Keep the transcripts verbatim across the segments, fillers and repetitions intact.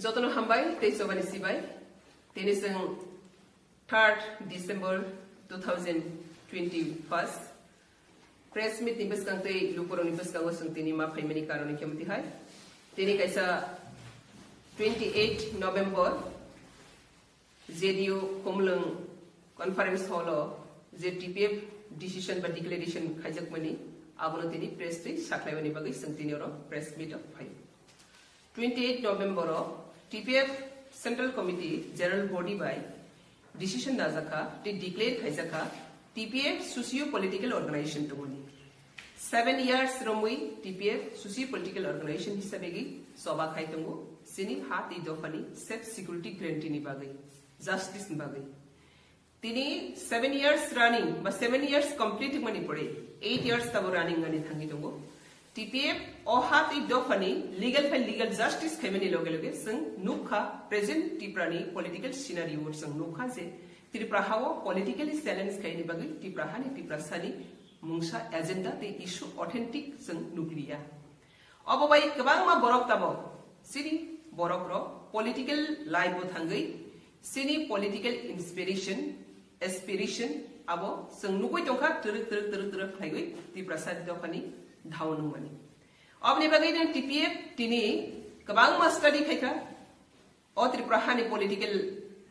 Jotono hambai tei chobani sibai. Tini chwng third December two thousand twenty-first press meet ni bwskang tei lukurokni bwskango chwng tini ma phaimani karon hinkhe mwtwi hai. Tini kaisa twenty-eight November J D U Khumlwng Conference Hall o je T P F decision ba declaration khaijakmani, abono tini press twi sakhlaimani bagwi chwng tini oro press meet o phai. Twenty-eight November o T P F Central Committee General Body bai decision najakha tei declare khaijakha T P F socio political organization tongmani. Seven years romwi T P F socio political organization hisabegi choba khai tongo, chini ha tei dophani self security guarantee ni bagwi, justice ni bagwi. Tini seven years running ba seven years complete wngmani pore eight years tabo running wngani thangwi tongo. T P F o ha tei dophani legal file legal justice khaimani loge loge chwng nukha present Tripura ni political scenario o chwng nukha je Tripura ha o politically challenge khaini bagwi Tripura hani Tiprasani mungsa agenda tei issue authentic chwng nukliya. Obo bai kwbangma borok tabok chini borok rok political life o thangwi chini political inspiration, aspiration abo chwng nugwi tongkha twrwk twrwk twrwk twrwk khlaiwi Tiprasa dophani dhao nungmani. Oboni bagwi no T P F tini kwbangma study khaikha. O Tripura hani political,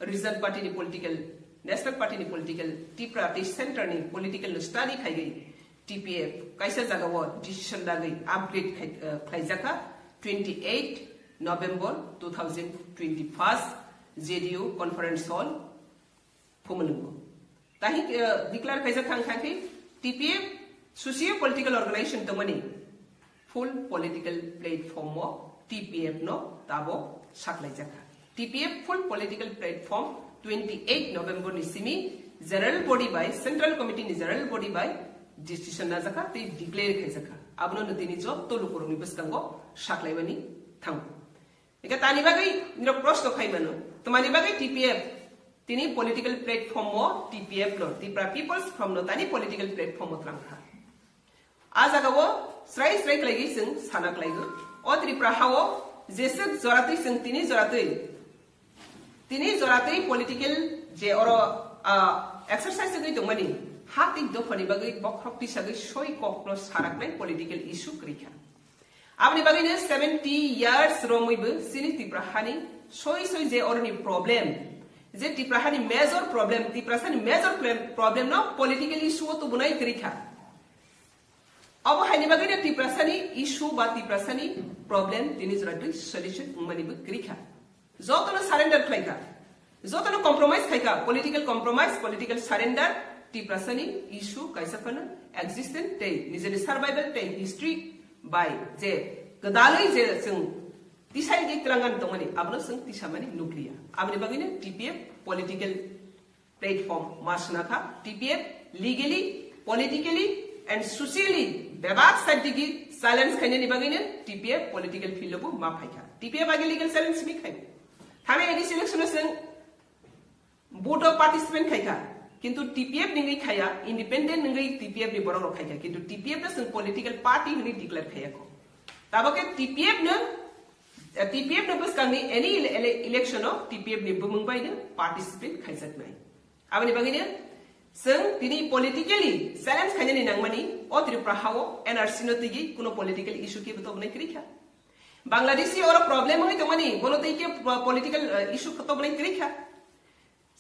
regional party ni political, national party ni political, Tripura tei center ni political no study khaigwi T P F kaisa jaga o decision lagwi upgrade khai, eh, khlaijakha twenty eight November two thousand twenty first J D U conference hall Phumulwngo. Tahi, eh, declare kaijak thang thang khe T P F socio political organization tongmani full political platform o T P F no tabo saklaijakha. T P F full political platform twenty eight November ni simi general body bai, central committee ni general body bai decision najakha tei declare khaijakha. Abono no tini jotto lukurokni bwskango saklaimani thango. Eka tani bagwi nirok proshno khai mano. Tamani bagwi T P F tini political platform o T P F no, Tripura People's Front no tani political platform o tlang kha. A jaga o srai srai khlaiwi chwng sana khlaigo. O Tripura ha o jeswk joratwi chwng tini joratwi, tini joratwi political je oro, ah, exercise wngwi tongmani ha tei dophani bagwi bokhorok tisagwi soi kok no saraknai political issue kwrwi kha. Aboni bagwino seventy years romwibo chini Tripura hani soi soi je oroni problem, je Tripura hani major problem, Tripura sani major plan-, problem no political issue o tubunai kwrwi kha. Abo haini bagwino Tripura sani issue ba Tripura sani problem tini jora twi solution wngmani bo kwrwi kha. Jotono surrender khlai kha, jotono compromise khai kha, political compromise, political surrender, Tiprasani issue kaisa phano existent tei nijeni survival tei history bai je kwdalwi je chwng tisai di twlangan tongmani abono chwng tisamani nukliya. Aboni bagwino T P F political platform ma swnakha, T P F legally, politically and socially bebak side digi challenge khainani bagwino T P F political field o bo ma phaikha. T P F age legal challenge mi khai. Thane A D C election o chwng vote o participant khaikha, kintu T P F ningwi khaya, independent ningwi T P F ni borok rok khaikha, kintu T P F no chwng political party hwnwi declare khaya kho. Tabok khe T P F no, eh, T P F no bwskangni any ele-, ele-, election o T P F ni bumung bai no participate khaijaknai. Aboni bagwino chwng tini politically challenge khainani nangmani, o Tripura ha o N R C no tigi kuno political issue khe bo tobonai kwrwi kha. Bangladeshi oro problem wngwi tongmani, bono tei khe po-, political, eh, issue khe tobonai kwrwi kha.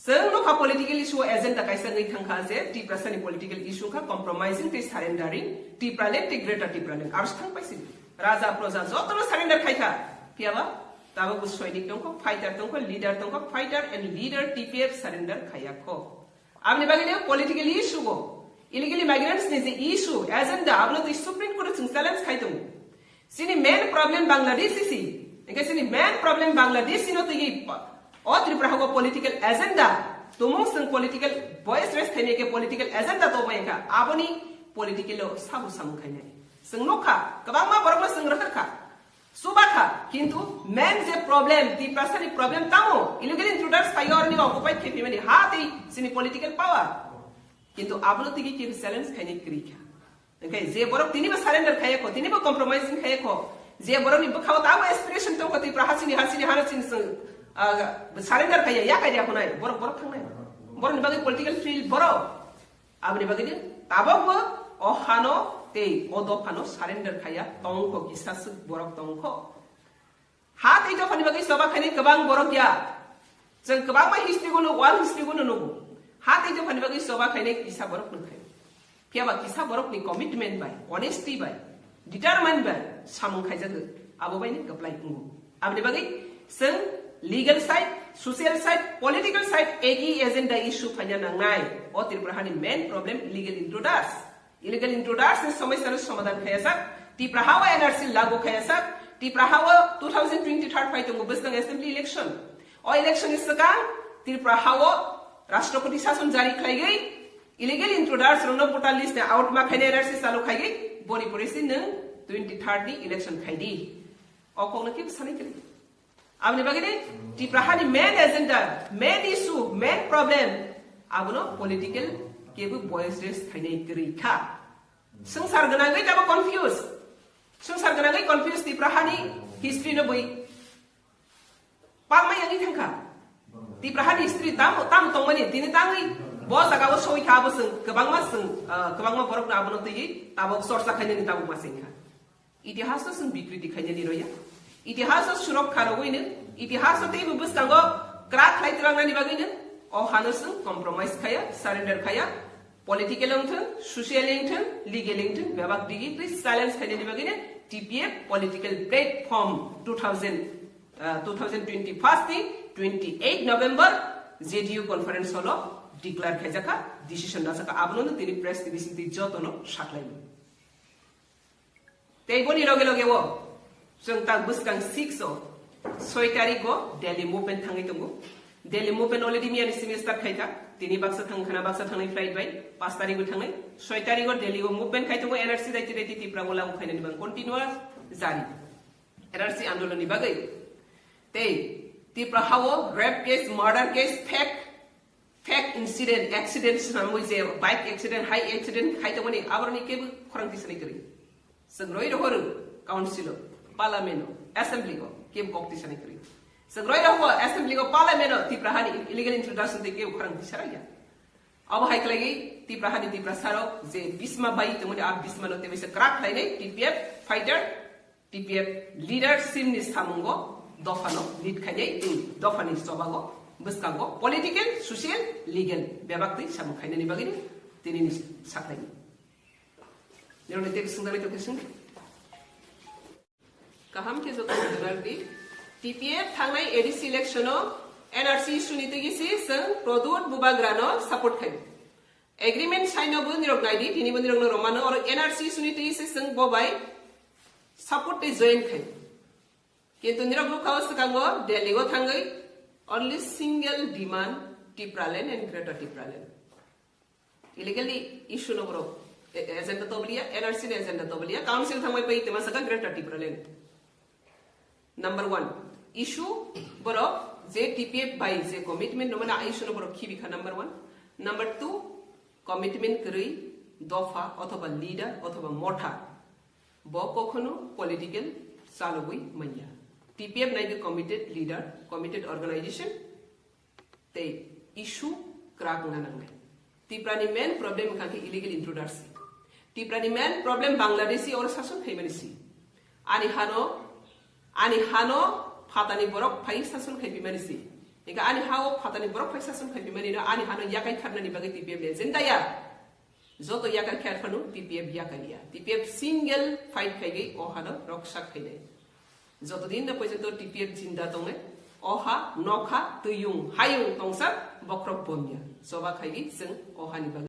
Chwng nokha political issue o agenda kaisa wngwi thangkha je Tiprasani political issue wngkha compromising tei surrendering Tipraland tei Greater Tipraland. Aro se thang paisini. Raja proja jotono surrender khaikha. Phiyaba tabok bo soinik tongkho, fighter tongkho, leader tongkho, fighter and leader T P F surrender khaya kho. Aboni bagwino political issue go, illegal immigrants ni je issue, agenda, abono twi Supreme Court o chwng challenge khai tongo. Chini main problem Bangladesh isi. Engke chini main problem Bangladesh ino twi pa-, o Tripura hago political agenda. Tumung chwng political voice raise khainai khe political agenda to bai kha. Aboni political o sabu samung khainai. Chwng nukha, kwbangma borokno chwng rwkha. Chuba kha, kintu main je problem, Tiprasani problem tamo, illegal intruders phai oroni occupy khe phimani ha tei chini political power. Kintu abono tigi khe challenge khainai kwrwi kha. Engkhe je borok tinibo surrender khaya kho, tinibo compromising khaya kho, Je borokni bwkhao tamo aspiration tongkha, Tipra hasini, hasini, hano chini chwng, ah, surrender khaiya, ya khaiya hunai, borok, borok thangnai. Borokni bagwi political field borok. Aboni bagwi ni tabokbo o hano tei o dophano surrender khaiya tongkho, kisa swk borok tongkho. Ha tei dophani bagwi choba khainai kwbang borok ya. Chwng kwbangma history-o nugo, world history-o nugo. Ha tei dophani bagwi choba khainai kisa borok nukha. Phiyaba kisa borokni commitment bai, honesty bai, determine bai samung khaijago, abo bai ni kwplai wngo. Aboni bagwi chwng legal side, social side, political side, egi agenda issue phaina nangnai. O Tripura hani main problem illegal intruders. Illegal intruders ni somosya no somadhan khayajak, Tipra ha o N R C lagu khayajak, Tipra ha o two thousand twenty-three phai tongo bwskang assembly election. O election ni swkang Tripura ha o Rashtrapati Shason jari khlaigwi illegal intruders rokno voter list ni out ma khaina N R C chalu khaigwi boni pore si nwng twenty-three ni election khaidi. O kokno kebo sanai kwrwi. Aboni bagwi ni Tipra hani main agenda, main issue, main problem abono political kebo voice raise khainai kwrwi kha. Swngchar gwnangwi tamo confuse. Swngchar gwnangwi confuse Tipra hani history no bui. Pakma yangwi thangkha. Tipra hani history tamo, tamo tongmani tini tangwi bo jaga o soi kha abo chwng kwbangma chwng, ah, kwbangma borok no abono twiwi tabok chorcha khainani tabok ma sengkha. Itihas no chwng bikriti khainani roya. Itihas no surok kharogwi no, itihas no teibo bwskango kwrak khlai twlangnani bagwi no, o hano chwng compromise khaya, surrender khaya, political wngthwng, social wngthwng, legal wngthwng, bebak digi twi challenge khainani bagwi no T P F political platform two thousand, uh, two thousand twenty-first ni twenty-eight November J D U conference hall o declare khaijakha, decision najakha, abono no tini press release twi jotono saklaimani. Tei boni loge loge o chwng tak bwskang six o soi tarik o Delhi movement thangwi tongo. Delhi movement already miyani simi start khaikha. Tini baksa thang khana baksa thangnai flight bai, paanch tarik o thangnai. Soi tarik o Delhi o movement khai tongo, N R C daiti daiti Tipra o lagu khainani bang continuous jari. N R C andolon ni bagwi. Tei Tipra ha o rape case, murder case, fake fake incident, accident swnamwi je bike accident, hai accident khai tongmani aboroni kebo khorang tisanai kwrwi. Chwng roi rohoro council o, parliament o, assembly o kebo kok tisanai kwrwi. Chwng roi rohoro assembly o, parliament o Tipra hani illegal introduction tei kebo khorang tisaraya. Abo hai khlaigwi Tipra hani Tiprasarok je bisma bai tongmani a bisma no tebisa kwrak khlainai T P F fighter T P F leadership ni samungo dophano lead khainai tei dophani chobago bwskango political, social, legal bebak twi samung khainani bagwi tini ni saklaini. Nirok ni tei swngjaknai tongkhe swng. Kaham khe joto swngjakdi. T P F thangnai A D C election o N R C issue ni twi si chwng Pradyot Bubagra no support khai. Agreement sign o bo nirok naidi, tini bo nirok no romano, oro N R C issue ni twi se chwng bo bai support tei join khai. Kintu nirok nukha o swkango Delhi o thangwi only single demand Tipraland and Greater Tipraland. Illegally issue no borok e-, agenda tobliya, N R C ni agenda tobliya, council thangbai pai tema saka Greater Tipraland. Number one, issue borok je T P F bai je commitment no mane issue no borok khibi kha number one. Number two, commitment kwrwi dopha othoba leader othoba motha bo kokhono political chalogwi manya. T P F naibe committed leader, committed organization, tei issue kwrak wngna nangnai. Tiprani main problem wngkha khe illegal intruders. Tiprani main problem Bangladeshi oro sason khaimani si. Ani hano, ani hano phatani borok phai sason khaipimani si. Eka ani hao phatani borok phai sason khaipimani no ani hano yakai kharnani bagwi T P F ni agenda ya. Joto yakar khe arphano T P F yakar ya. T P F single fight khaigwi o hano roksak khainai. Joto din na porjonto T P F jinda tongnai, o ha, nokha, tuyung, hayung tongsa bokrok bomya. Choba khaigwi chwng o hani bagwi.